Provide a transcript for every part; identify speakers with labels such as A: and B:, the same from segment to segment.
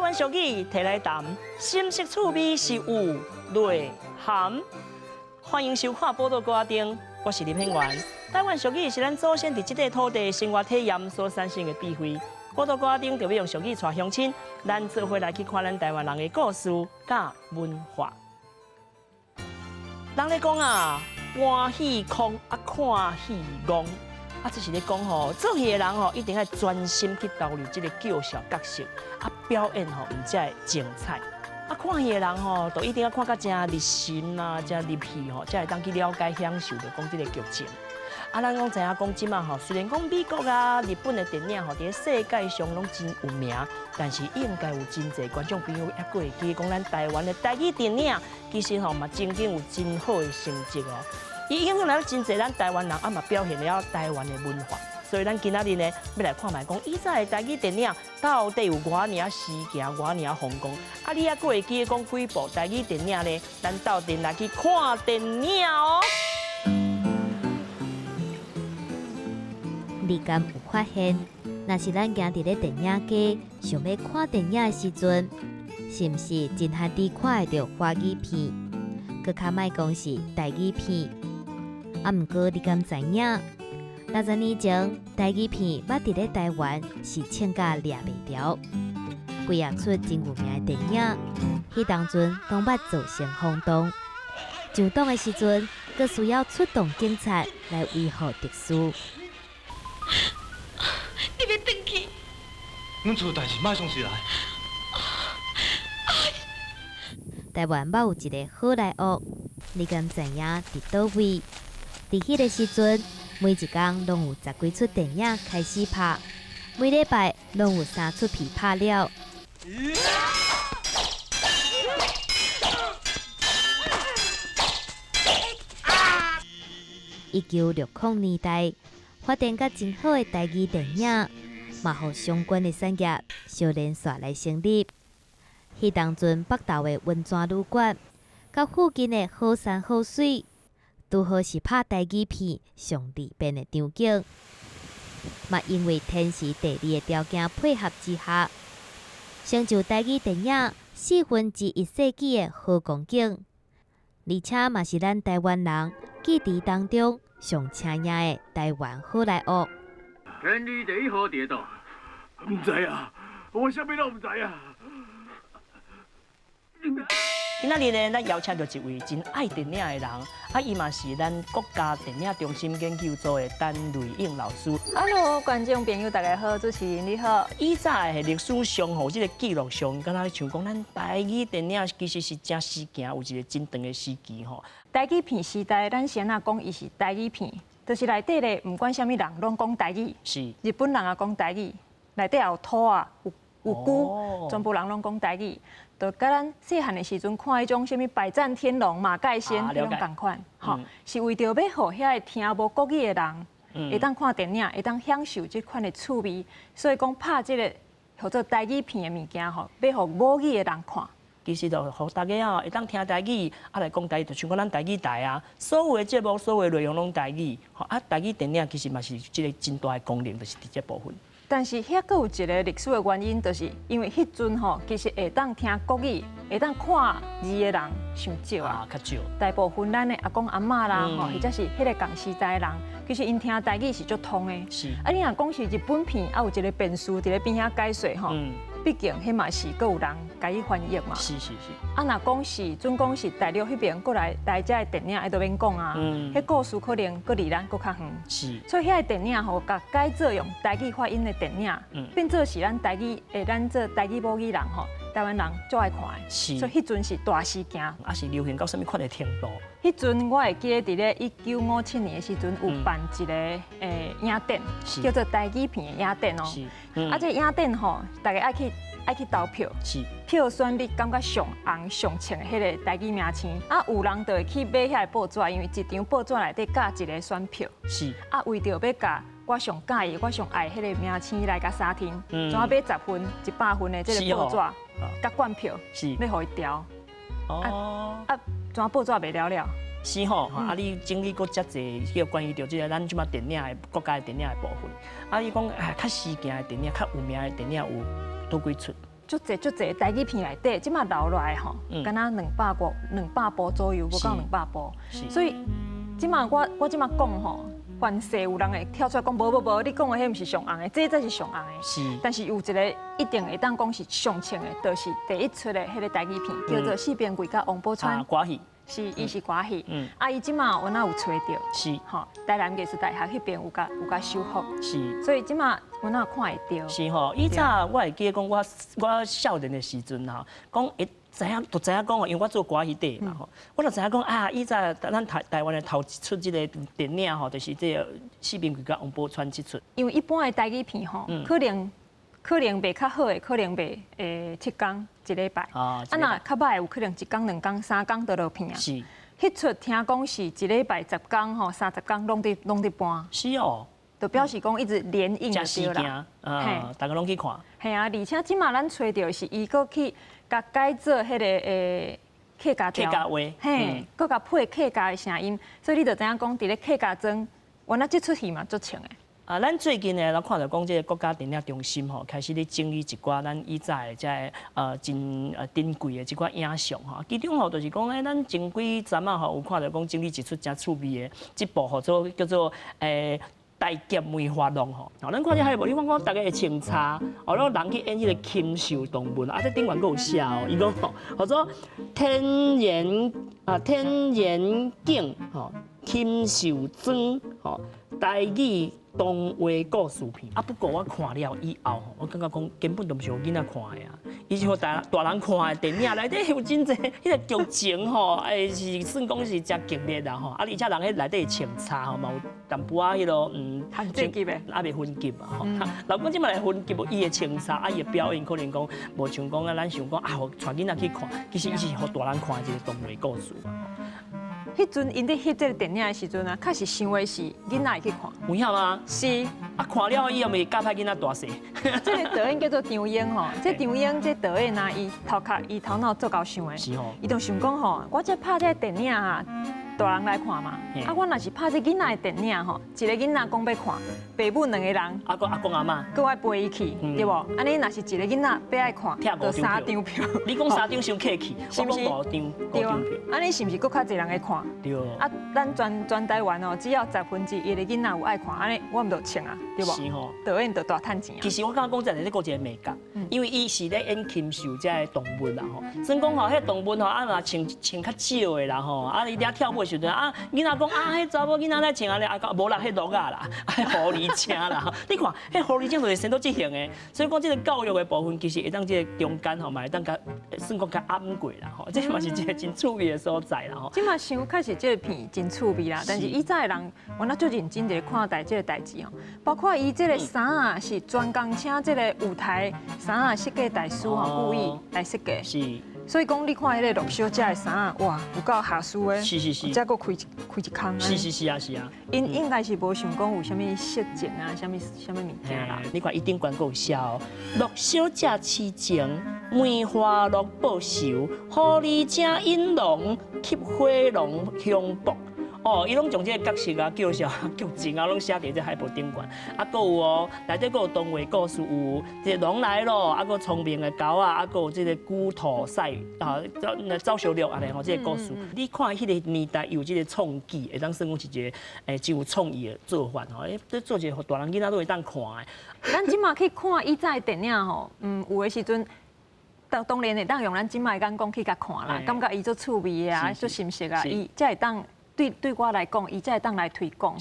A: 灣俗語提來談，深色趣味是有內涵。歡迎收看《寶島歌仔燈》，我是林品源。台灣俗語是咱祖先佇這塊土地生活體驗所產生的智慧。寶島歌仔燈就欲用俗語帶鄉親，咱做伙來去看咱台灣人的故事佮文化。人咧講啊，搬戲空啊，看戲戇。啊，這是咧講吼，做戲的人吼，一定愛專心去投入這个叫笑角色，啊，表演吼，毋才會精彩。啊，看戲的人吼，都一定愛看甲誠入神啊，誠入戲吼，才會當去了解享受著講這个劇情。啊，咱攏知影講這馬吼，雖然講美國啊、日本的電影吼，佇咧世界上攏真有名，但是應該有真濟觀眾朋友猶閣會記得講，咱台灣的台語電影，其實吼嘛曾經有真好的成績哦。伊影響了真濟咱台灣人，啊嘛表現了台灣的文化。所以咱今仔日呢，欲來看覓講，以早的台語電影到底有偌爾仔時行，偌爾仔風光。啊，你猶閣會記得講幾部台語電影呢？咱鬥陣來去看電影哦。
B: 你敢有發現，若是咱行佇咧電影街，想欲看電影的時陣，是毋是真罕佇看會著華語片？閣較莫講是台語片。啊，毋過你敢知影？60年前，台語片捌佇咧台灣是衝甲掠袂牢，幾若齣真有名的電影，彼當陣攏捌造成轟動。上檔的時陣，閣需要出動警察來維護秩序。
C: 你欲轉去？
D: 阮厝代誌莫創起來。
B: 台灣捌有一个好萊塢，你敢知影佇佗位？佇彼个時陣，每一工攏有十幾齣電影開始拍，每禮拜攏有三齣片拍了。1960年代，發展甲真好的台語電影，嘛予相關的產業相連紲來成立。彼當陣北投的溫泉旅館，佮附近的好山好水，拄好是拍台語片上利便的場景。嘛因為天時地利的條件配合之下，成就台語電影四分之一世紀的好光景，而且嘛是咱台灣人記憶當中上請影的台灣好萊塢。
E: 天理地何佇佗？
D: 毋知啊，我啥物攏毋知啊。
A: 今仔日呢，咱邀請著一位真愛電影的人，啊，伊嘛是咱國家電影中心研究組的陳瑞英老師。
F: Hello，觀眾朋友大家好，主持人你好。
A: 以早的歷史上吼，這个記錄上，敢若像講咱台語電影其實是誠時行，有一个真長的時期吼。
F: 台語片時代，咱先仔講伊是台語片，就是內底咧，毋管啥物人攏講台語。日本人也講台語，內底也有兔仔，有有龜，全部人攏講台語。就佮咱細漢的時陣看彼種啥物百戰天龍馬蓋先彼種仝款，吼，是為著欲予遐个聽無國語的人，會當看電影，會當享受這款的趣味，所以講拍這个號做台語片的物件吼，欲予母語的人看。
A: 其實就予大家啊會當聽台語，啊來講台語，就像講咱台語台啊，所有的節目、所有的內容攏台語，吼啊台語電影其實嘛是這个真大的功能，就是佇這部分。
F: 但是遐閣有一个歷史的原因，就是因為彼陣吼，其實會當聽國語、會當看字的人傷少啊，
A: 較少。
F: 大部分咱的阿公阿嬤啦，吼，或者是彼个仝時代的人，其實𪜶聽台語是足通的。啊，你若講是日本片，啊有一个辯士佇咧邊仔解說吼，畢竟彼嘛是閣有人共伊翻譯嘛。啊，若講是準講是大陸彼邊過來來遮的電影，彼就免講啊。彼故事可能閣離咱閣較遠。所以遐个電影吼，共改做用台語發音的電影，變做是咱台語，咱做台語母語人吼，台灣人足愛看的。所以彼陣是大時行。
A: 啊，是流行到啥物款的程度？
F: 彼陣我會記得佇咧1957年的時陣，有辦一个影展，叫做台語片的影展哦。啊，這个影展吼，大家愛去投票，票選你感覺上紅上穿的彼个台語明星，啊，有人就會去買遐个報紙，因為一張報紙內底加一个選票。啊，為著欲共我上佮意、我上愛彼个明星來共相添，怎啊買10份、100份的這个報紙，佮罐票，欲予伊調。啊，怎報紙賣了了？
A: 是吼，啊，你整理過遮濟，叫關於著這个咱這馬電影的國家的電影的部分。啊，你講啊，較時行的電影，較有名的電影有佗幾齣？
F: 足濟足濟台語片內底，這馬留落來吼，敢若200部左右，無夠兩百部。所以這馬我這馬講吼，凡勢有人會跳出來講，無無無，你講的彼毋是上紅的，這才是上紅的。但是有一個一定會當講是上穿的，就是第一出的彼个台語片，叫做《四平櫃佮王寶釧》。
A: 歌戲。
F: 是，伊是歌戲。啊，伊這馬阮仔有揣著。吼，台南藝術大學彼邊有共修復。所以這馬阮仔看會著。
A: 是吼，以早我會記得講，我少年的時陣吼，講會知影就知影講哦，因為我做歌戲底嘛吼，我就知影講啊，以早咱台灣的頭一出這個電影吼，就是這個四平櫃佮王寶釧這出。
F: 因為一般的台語片吼，可能賣較好的，可能賣7工一禮拜。啊，若較歹的有可能一工、2工、3工就落片啊。彼出聽講是一禮拜10工吼，30工攏佇播。
A: 是哦。
F: 就表示講一直連映就對啦。
A: 嘿，大家攏去看。
F: 嘿啊，而且這馬咱揣著是伊閣去共改做彼个客家
A: 客家話，
F: 嘿，閣共配客家的聲音，所以你就知影講佇咧客家莊，原來這出戲嘛足穿的。
A: 啊，咱最近呢，咱看著講這个國家電影中心吼，開始咧整理一寡咱以早的這个真珍貴的這寡影像吼。其中吼就是講咧，咱前幾陣仔吼有看著講整理一出誠趣味的這部號做叫做大俠梅花鹿吼，咱看這海報，你看講逐家會穿插，哦，攏人去演彼个禽獸動物，啊，這頂懸閣有寫哦，伊講吼，號做天然啊天然景吼，禽獸裝吼，台語動畫故事片。啊，不過我看了以後吼，我感覺講根本就毋是予囡仔看的啊，伊是予大人看的電影，內底有真濟彼个劇情吼，是算講是誠激烈啦吼，啊，而且人彼內底穿插吼，嘛有淡薄仔彼个
F: 分級的，
A: 猶未分級嘛吼。老講這馬來分級，伊的穿插啊，伊的表演可能講無像講啊，咱想講啊，予帶囡仔去看，其實伊是予大人看的一個動畫故事嘛。
F: 彼陣𪜶佇翕這个電影的時陣啊，確實想的是囡仔會去看。
A: 有影嗎？
F: 是。
A: 啊，看了以後咪教歹囡仔大細。
F: 這个導演叫做張英吼，這張英這導演啊，伊頭殼伊頭腦足𠢕想的。
A: 是吼。
F: 伊就想講吼，我這拍這个電影啊，大人來看嘛。啊，我若是拍這囡仔的電影吼，一個囡仔講欲看，爸母兩個人，
A: 啊，閣阿公阿嬤，
F: 閣愛陪伊去，對無？按呢若是一個囡仔欲愛看，就三張票。
A: 你講三張傷客氣，
F: 是毋是？
A: 五張，五張票。
F: 按呢是毋是閣較濟人會看？
A: 對。
F: 啊，咱全台灣哦，只要1/10的囡仔有愛看，按呢我們就穿啊，對無？
A: 是吼。
F: 導演就大趁錢啊。
A: 其實我感覺講真係咧，閣一個美感，因為伊是咧演禽獸這个動物啦吼。算講吼，彼動物吼，啊若穿穿較少的啦吼，啊伊咧跳舞的時陣啊，囡仔講啊，彼查某囡仔咧穿按呢，啊講無啦，彼鹿仔啦，啊狐狸精啦，你看，彼狐狸精就是生做這型的，所以講這个教育的部分，其實會當這个中間吼，嘛會當共算講較掩過啦吼，這嘛是一個真趣味的所在啦吼。
F: 這馬想確實這個片真趣味啦，但是以早的人，原來足認真佇看待這個代誌哦，包括伊這個衫啊，是專工請這個舞台衫仔設計大師吼，故意來設計。
A: 是。
F: 所以講，你看彼个陸小姐的衫仔，哇，有夠下書的，才閣開一空。
A: 是是是啊是啊。
F: 𪜶應該是無想講有啥物色情啊，啥物啥物物件啦。
A: 你看伊頂懸閣有寫哦，陸小姐痴情，梅花鹿報仇，狐狸精引狼，吸火龍香卜。哦，伊攏將這个角色啊、叫啥劇情啊，攏寫佇這海報頂懸。啊，閣有哦，內底閣有動畫故事，有這個狼來囉，啊，閣聰明的狗仔，啊，閣有這个龜兔賽啊，走小鹿按呢吼，這个故事。你看彼个年代有這个創舉，會當算講是一个真有創意的做法吼。這做一个予大人囡仔都會當看的。
F: 咱這馬去看以早的電影吼，有的時陣。當然會當用咱這馬的眼光去共看啦，感覺伊足趣味啊，足深色啊，伊才會當。對我來講，伊才會當來推廣。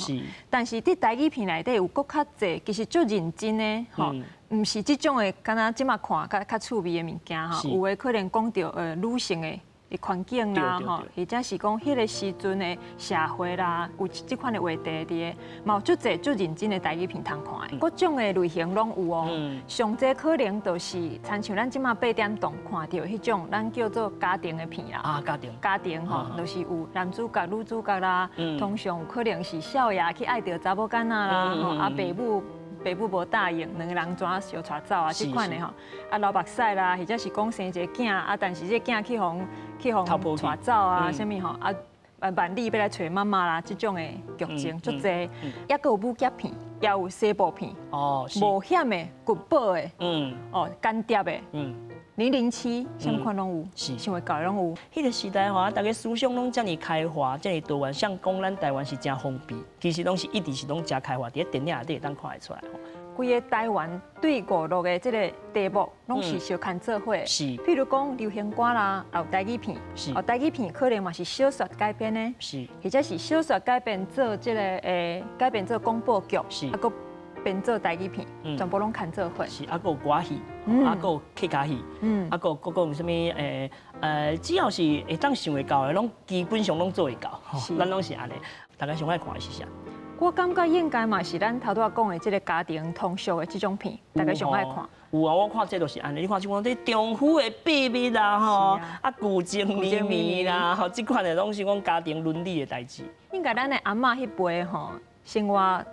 F: 但是佇台語片內底有閣較濟，其實足認真的吼，毋是這種的，敢若這馬看較較趣味的物件吼。有的可能講著女性的環境啦吼，或者是講彼个時陣的社會啦，有這款的話題佇咧，嘛有足濟足認真的台語片通看的，各種的類型攏有哦。上濟可能就是親像咱這馬八點檔看著彼種，咱叫做家庭的片啦。
A: 啊，家庭。
F: 家庭吼，就是有男主角、女主角啦，通常有可能是少爺去愛著查某囡仔啦，吼啊爸母無答應，兩个人怎相帶走啊？這款的吼，啊流目屎啦，或者是講生一個囝啊，但是這個囝去予帶走啊，啥物吼啊，萬里欲來揣媽媽啦，這種的劇情足濟，抑閣有武俠片，也有西部片，冒險的、國寶的，哦，間諜的， 007，啥物款攏有，想會到的攏有。
A: 彼個時代吼，大家思想攏遮爾開化，遮爾多元，像講咱台灣是誠封閉，其實攏是一直是攏誠開化，佇咧電影內底會當看會出來吼。
F: 規个台灣對娛樂的這個題目，攏是相牽做伙。譬如講流行歌啦，也有台語片。哦，台語片可能嘛是小說改編的。或者是小說改編做這個改編做廣播劇。啊，閣編做台語片，全部攏牽做伙。
A: 是，啊，閣有歌戲，啊，閣有客家戲，啊，閣閣講啥物只要是會當想會到的，攏基本上攏做會到。咱攏是按呢，大家上愛看的是啥？
F: 我感覺應該嘛是咱頭拄仔講的這個家庭通俗的這種片，大家上愛看。
A: 有啊，我看這就是按呢。你看像講這丈夫的秘密啦，吼，啊，舊情綿綿啦，吼，這款的攏是講家庭倫理的代誌。
F: 應該咱的阿嬤彼輩吼，生活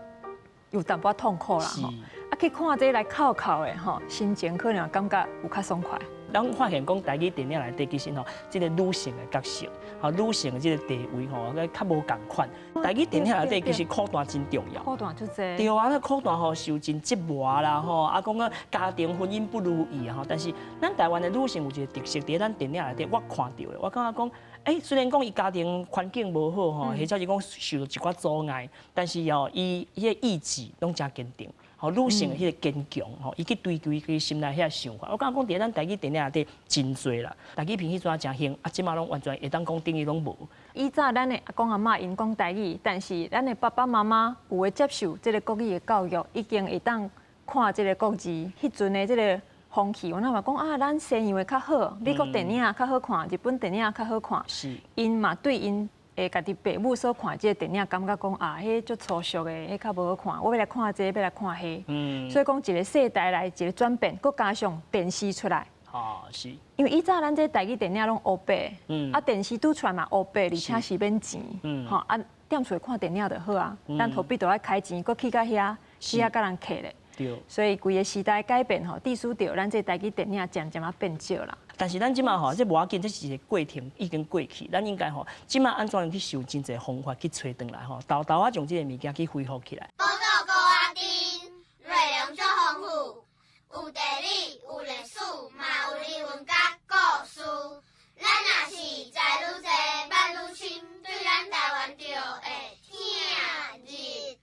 F: 有淡薄痛苦啦，吼，啊去看這來哭哭的吼，心情可能感覺有較爽快。
A: 咱發現講台語電影內底其實吼，這個女性的角色，吼女性的這個地位吼，較無仝款。台語電影內底其實苦段真重要。
F: 苦段足濟。
A: 對啊，那苦段吼受盡折磨啦吼，啊講個家庭婚姻不如意吼，但是咱台灣的女性有一個特色，佇咱電影內底我看到的，我感覺講，雖然講伊家庭環境無好吼，或者是講受到一寡阻礙，但是哦，伊彼個意志攏誠堅定。吼，女性的彼個堅強，吼，伊去追求伊心內遐想法。我感覺講佇咱台語電影內底真濟啦，台語片彼陣誠興，啊，這馬攏完全會當講等於攏無。
F: 以早咱的阿公阿嬤𪜶講台語，但是咱的爸爸媽媽有的接受這個國語的教育，已經會當看這個國字。彼陣的這個風氣，我那嘛講啊，咱西洋的較好，美國電影較好看，日本電影較好看。𪜶嘛對𪜶會家己爸母所看這個電影，感覺講啊，彼足粗俗的，彼較無好看。我欲來看這個，欲來看彼。所以講一個世代來一個轉變，閣加上電視出來。
A: 哦，是。
F: 因為以早咱這台語電影攏烏白，啊電視拄出來嘛烏白，而且是免錢，吼啊踮厝看電影就好啊。咱何必都愛開錢，閣去到遐，去遐佮人客咧。所以規个時代改變吼，致使著咱這台語電影漸漸仔變少啦。
A: 但是咱這馬吼，這無要緊，這是一個過程，已經過去。咱應該吼，這馬按怎樣去想真濟方法去揣轉來吼，沓沓仔將這個物件去恢復起來。
C: 寶島高仔丁，內容足豐富，有地理，有歷史，嘛有人文佮故事。咱若是知愈濟，捌愈深，對咱台灣就會疼入心。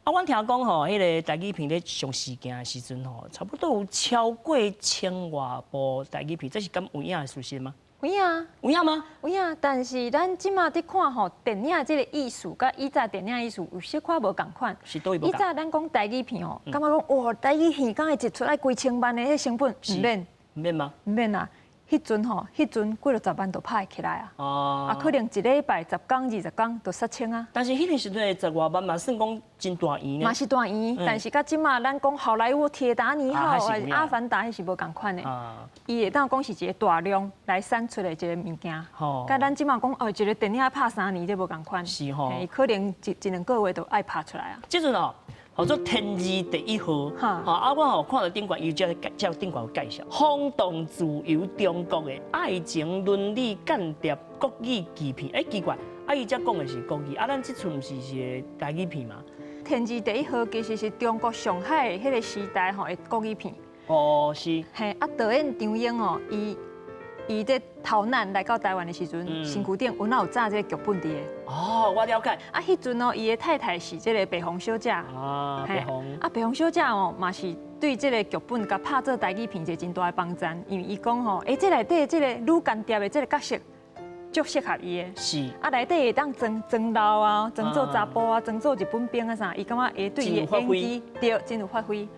A: 啊，阮聽講吼，彼個台語片咧上時件的時陣吼，差不多有超過1000外部台語片，這是敢有影的事實嗎？
F: 有影，
A: 有影嗎？
F: 有影，但是咱這馬佇看吼，電影這個意思，佮以早電影意思有小可無仝款。
A: 是佗位無仝。
F: 以早咱講台語片吼，感覺講哇，台語片敢會一出愛幾千萬的彼成本，毋免。
A: 毋免嗎？
F: 毋免啊。彼陣吼，彼陣幾落十萬就拍會起來啊！啊，可能一禮拜10工、20工就殺青啊。
A: 但是彼個時陣10外萬嘛，算講真大圓呢。
F: 嘛是大圓，但是佮這馬咱講好萊塢鐵達尼號、阿凡達，彼是無仝款的。伊會當講是一個大量來產出的一個物件。佮咱這馬講哦，一個電影拍3年，這無仝款。
A: 是吼。
F: 伊可能一兩個月就愛拍出來啊。
A: 這陣哦。叫做天字第一號，吼啊！我吼看著頂懸，伊這頂懸有介紹，轟動自由中國的愛情倫理間諜國語欺騙，奇怪，啊伊這講的是國語，啊咱這齣毋是一個台語片嗎？
F: 天字第一號其實是中國上海彼個時代吼的國語片。
A: 哦，是。
F: 嘿，啊導演張瑛哦，伊佇逃難來到台灣的時陣，身軀頂有哪有紮這個劇本佇的？
A: 哦，我了解。
F: 啊，彼陣哦，伊的太太是這個白虹小姐。
A: 啊，白虹。
F: 啊，白虹小姐哦，嘛是對這個劇本共拍做台語片一個真大的幫贊，因為伊講吼，這內底這個女間諜的這個角色，足適合伊的。
A: 是。
F: 啊，內底會當裝裝老啊，裝做查埔啊，裝做日本兵啊啥，伊感覺會對伊的演技對真有發揮。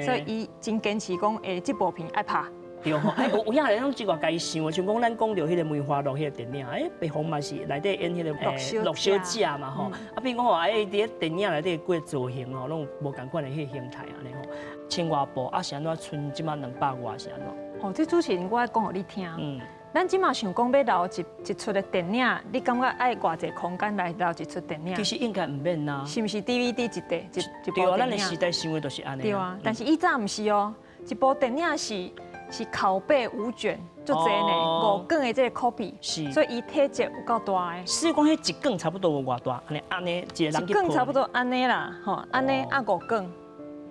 F: 所以伊真堅持講，這部片愛拍。
A: 對吼，有影人攏這個家己想的，像講咱講著彼個梅花鹿彼個電影，白虹嘛是內底演彼個陸小姐嘛吼，啊，變講吼，佇咧電影內底幾個造型吼，攏無仝款的彼個形態按呢吼，1000外部啊是按怎賰這馬200外是按怎？
F: 哦，這主持人我愛講予你聽。咱這馬想講欲留一齣的電影，你感覺愛偌濟空間來留一齣電影？
A: 其實應該毋免啊。
F: 是毋是 DVD 一塊一部
A: 對啊，咱的時代想的就是按呢。
F: 對啊，但是以早毋是哦，一部電影是拷貝五卷，足濟呢，五卷的這個 copy，所以伊體積有夠大的。
A: 是講彼一卷差不多有偌大，按呢按呢一個人
F: 一卷差不多按呢啦，吼，按呢啊五卷。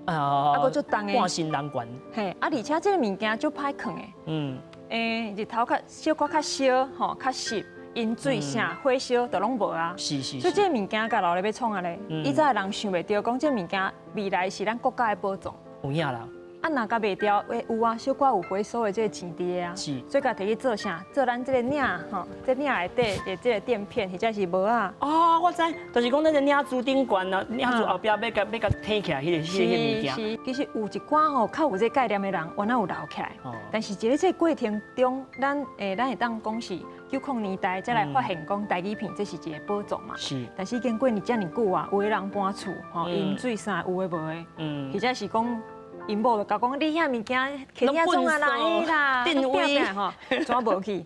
F: 啊，閣足重的。
A: 半身人懸。
F: 嘿，啊，而且這個物件足歹囥的。日頭較小可較燒，吼，較濕，淹水啥火燒都攏無啊。所以這個物件共留咧欲創按呢？以早的人想袂著，講這個物件未來是咱國家的寶藏。
A: 有影啦。
F: 啊，若共賣掉，會有啊，小可有回收的這個錢佇啊。所以共提去做啥？做咱這個領吼，這領內底的這個墊片，或者是帽仔。
A: 哦，我知，就是講咱這領珠頂懸啊，領珠後壁欲共欲共提起來，彼個物件。
F: 是，其實有一寡吼較有這個概念的人，原來有留起來。但是佇咧這個過程中，咱會當講是90年代才來發現講台語片這是一個寶藏嘛。但是已經過年遮爾久啊，有的人搬厝吼，淹水啥有的無的。或者是講。𪜶某就共講，你遐物件摕遐創啊啦，彼啦，
A: 定位
F: 吼，怎無去？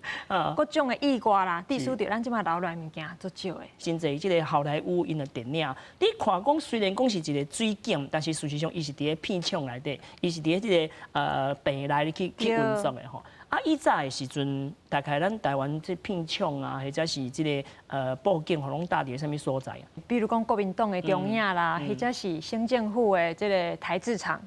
F: 各種的意外啦，致使著咱這馬留落來物件足少的。
A: 真濟這個好萊塢𪜶的電影，你看講雖然講是一個水景，但是事實上伊是佇咧片場內底，伊是佇咧這個棚內去運作的吼。啊，以早的時陣，大概咱台灣這片場啊，或者是這個布景，攏搭佇啥物所在啊？
F: 比如講國民黨的中影啦，或者是省政府的這個台製廠，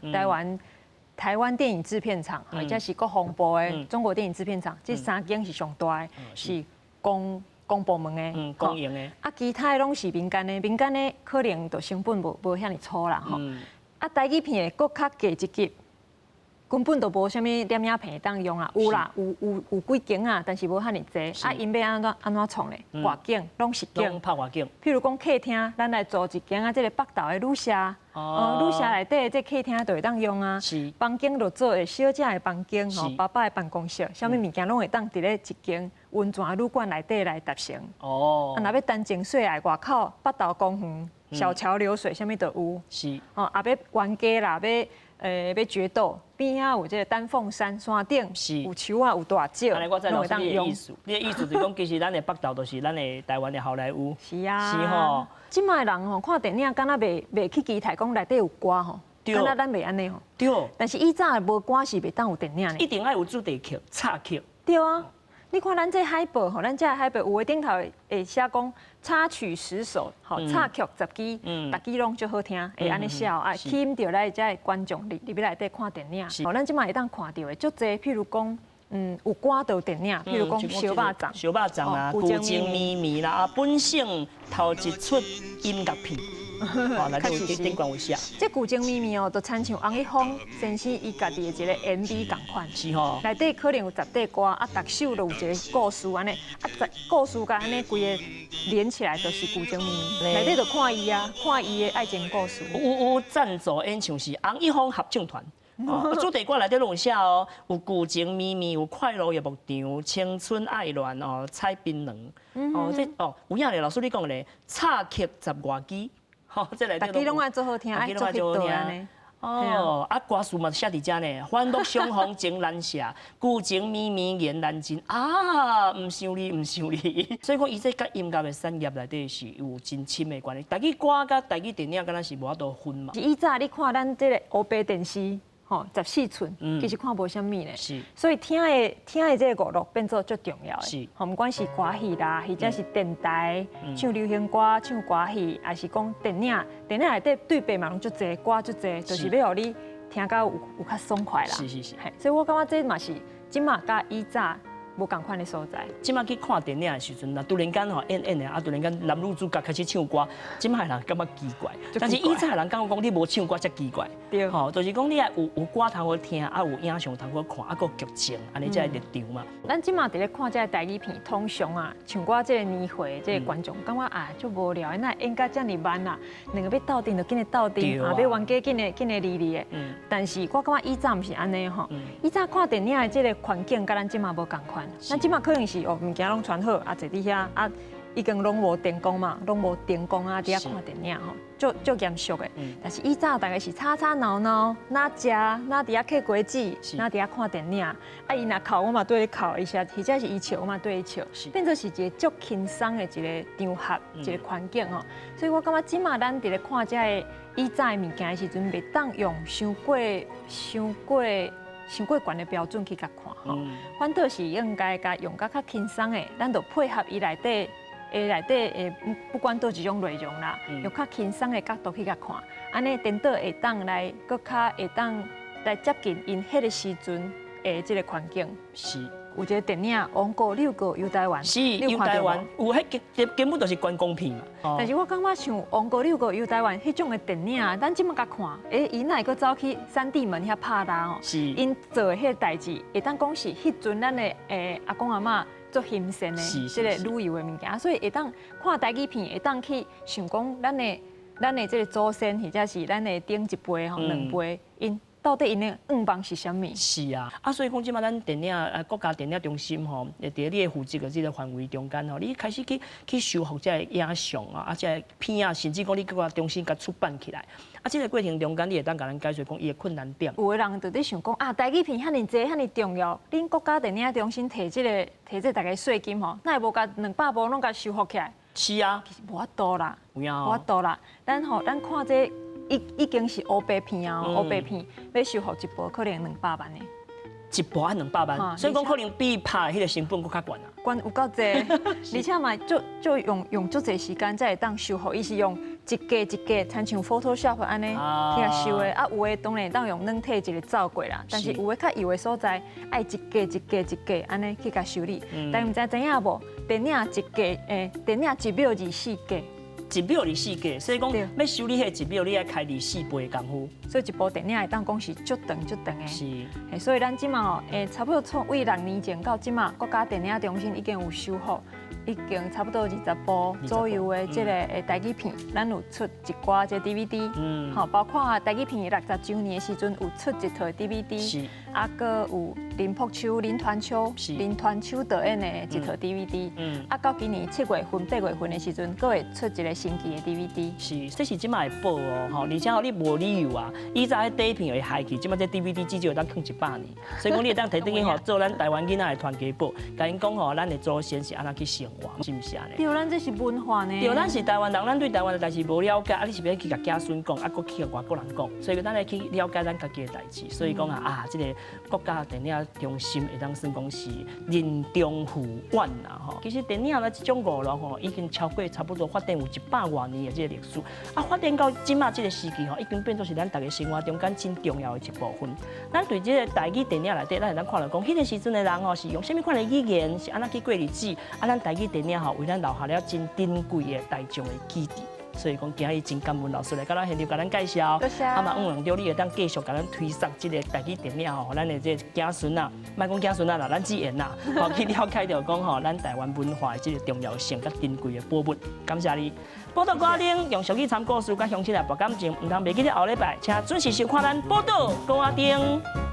F: 台灣電影製片廠，或者是國防部的中國電影製片廠，這三間是上大的，是公部門的，
A: 公營的。
F: 啊，其他的攏是民間的，民間的可能就成本無遐爾粗啦，吼。啊，台語片的閣較低一級。根本就無啥物攝影棚當用啊，有啦，有幾間啊，但是無遐爾濟。啊，𪜶欲按怎創咧？外景攏實景，
A: 拍外景。
F: 譬如講客廳，咱來租一間啊，這個北投的旅社，哦，旅社內底這客廳就會當用啊。房間就做小姐的房間，吼，爸爸的辦公室，啥物物件攏會當佇咧一間溫泉旅館內底來達成。啊，若欲談情說愛，外口北投公園、小橋流水，啥物都有。哦，啊，欲冤家啦，欲決鬥，邊仔有這個丹鳳山山頂，有樹仔，有大石，
A: 我知老師你的意思，你的意思就是講，其實咱的北投就是咱的台灣的好萊塢。
F: 是啊。
A: 是吼。
F: 這擺的人吼看電影，敢若袂去期待講內底有歌吼，敢若咱袂按呢吼。但是以早無歌是袂當有電影的。
A: 一定愛有主題曲、插曲。
F: 對啊。你看咱這海報吼，咱這海報有的頂頭會寫講插曲10首，吼，插曲10支，逐支攏足好聽，會按呢寫啊，吸引著來遮的觀眾入去內底看電影。吼，咱這馬會當看著的足濟，譬如講，有歌就有電影，譬如講燒肉粽、
A: 燒肉粽啊，舊情綿綿啦，啊，本省頭一齣音樂片。哦，來，這頂懸有寫。
F: 這舊情綿綿哦，就親像翁一峰先生伊家己的一個 MV 仝款。
A: 是吼。
F: 內底可能有10塊歌，啊，逐首都有一個故事按呢，啊，十故事共按呢規個連起來，就是舊情綿綿。內底就看伊啊，看伊的愛情故事。
A: 有贊助演唱是翁一峰合唱團。主題歌內底攏有寫哦，有舊情綿綿，有快樂夜幕場，青春愛戀哦，採檳榔。哦，這哦有影咧，老師你講咧，插曲十外支。吼，這內底
F: 逐支攏愛足好聽，愛足彼道按呢。
A: 哦，啊，歌詞嘛寫佇遮呢，歡樂相逢情難捨，舊情綿綿緣難盡啊，毋想你，毋想你。所以講，伊這佮音樂的產業內底是有真深的關係。台語歌佮台語電影敢若是無法度分嘛。
F: 以早你看咱這個黑白電視，吼，14寸，其實看無啥物咧。所以聽的這個娛樂變做足重要的。吼，毋管是歌戲啦，或者是電台唱流行歌、唱歌戲，抑是講電影，電影內底對白嘛攏足濟，歌足濟，就是欲予你聽甲有較爽快啦。所以我感覺這嘛是這馬佮以早無仝款的所在。
A: 這馬去看電影的時陣，若突然間吼演演的，啊突然間男女主角開始唱歌，這馬的人感覺奇怪。但是以早的人感覺講你無唱歌才奇怪。吼，就是講你愛有歌通好聽，啊有影像通好看，啊閣劇情，按呢才會入場嘛。
F: 咱這馬佇咧看這個台語片，通常啊，像我這個年歲這個觀眾，感覺啊足無聊的，哪會演甲遮爾慢啊？兩個欲鬥陣就緊來鬥陣，啊欲冤家緊來緊來離離的。但是我感覺以早毋是按呢吼，以早看電影的這個環境，佮咱這馬無仝款。咱這馬可能是哦，物件攏穿好，啊坐佇遐啊，已經攏無電光嘛，攏無燈光啊，佇遐看電影吼，足足嚴肅的。但是以早大家是吵吵鬧鬧，若食，若佇遐嗑瓜子，若佇遐看電影。啊，伊若哭，我嘛綴咧哭一下，或者是伊笑，我嘛綴咧笑，變做是一個足輕鬆的一個場合，一個環境吼。所以我感覺這馬咱佇咧看這个以早的物件的時陣，袂當用傷過、傷過、傷過懸的標準去共看吼。反倒是應該共用較較輕鬆的，咱就配合伊內底。內底不管佗一種內容啦，用較輕鬆的角度去共看，按呢顛倒會當來閣較會當來接近𪜶彼个時陣的這个環境。有一个電影《王國六國遊台灣》，
A: 是遊台灣，有彼根根本就是觀光片嘛。
F: 但是我感覺像《王國六國遊台灣》彼種的電影，咱這馬共看，伊哪會閣走去三地門遐拍獵哦？𪜶做的彼个代誌，會當講是彼陣咱的阿公阿嬤足欣羨的這个旅遊的物件，所以會當看台語片，會當去想講咱的這个祖先，或者是咱的頂一輩吼兩輩，𪜶到底𪜶的願望是啥物？
A: 是啊，啊，所以講這馬咱電影啊，國家電影中心吼，佇你的負責的這个範圍中間吼，你開始去修復這个影像啊，啊，這个片啊，甚至講你閣共重新共出版起來，啊，這个過程中間，你會當共咱解說講伊的困難點。
F: 有的人就佇想講啊，台語片遐爾濟，遐爾重要，恁國家電影中心提這个提這个逐家稅金吼，哪會無共200部攏共修復起來？
A: 是啊，
F: 其實無法度啦，無法度啦。咱吼，咱看這已經是烏白片啊，烏白片欲修復一部可能200萬的，
A: 一部愛200萬，所以講可能比拍彼个成本閣較懸啊。
F: 懸有夠濟，而且嘛，就用足濟時間才會當修復，伊是用一格一格，親像 Photoshop 按呢去共修的。啊，有的當然會當用軟體一个走過啦，但是有的較幼的所在，愛一格一格一格按呢去共修理。但毋知知影無？電影一格，電影1秒24格。
A: 1秒24格，所以講欲修理彼1秒，你愛開24倍的工夫。
F: 所以一部電影會當講是足長足長的。所以咱這馬吼，差不多從為6年前到這馬，國家電影中心已經有修復，已經差不多20部左右的這个台語片，咱有出一寡這 DVD，吼，包括台語片60週年的時陣有出一套 DVD，啊，閣有林朴秋、林團秋、林團秋導演的一套 DVD，啊，到今年7月份、8月份的時陣，閣會出一个新奇的 DVD。
A: 是，這是這馬的寶哦，吼，而且吼你無理由啊，以早彼底片會害去，這馬這 DVD 至少會當囥100年，所以講你會當提轉去吼做咱台灣囡仔的傳家寶，共𪜶講吼，咱的祖先是按怎去生活，是毋是按呢？
F: 對，咱這是文化呢。
A: 對，咱是台灣人，咱對台灣的代誌無了解，啊，你是欲去共子孫講，啊，閣去共外國人講，所以咱愛去了解咱家己的代誌。所以講啊，啊，這个國家電影中心會當算講是任重阜遠啦吼。其實電影咧這種娛樂吼，已經超過差不多發展有100外年的這个歷史。啊，發展到這馬這个時期吼，已經變做是咱逐家生活中間真重要的一部分。咱對這个台語電影內底，咱會當看著講，彼个時陣的人吼是用啥物款的語言，是按怎去過日子？啊，咱台語電影吼，為咱留下了真珍貴的大眾的記憶。所以講，今日真感恩老師來佮咱現場共咱介紹，啊嘛，向望著你會當繼續共咱推捒這个台語電影吼，咱的這个子孫啊，莫講子孫啊啦，咱志緣啦，吼去了解著講吼，咱台灣文化的這个重要性佮珍貴的寶物。感謝你，寶島歌仔頂用俗語參故事，佮鄉親來博感情，毋通袂記得後禮拜，請準時收看咱寶島歌仔頂。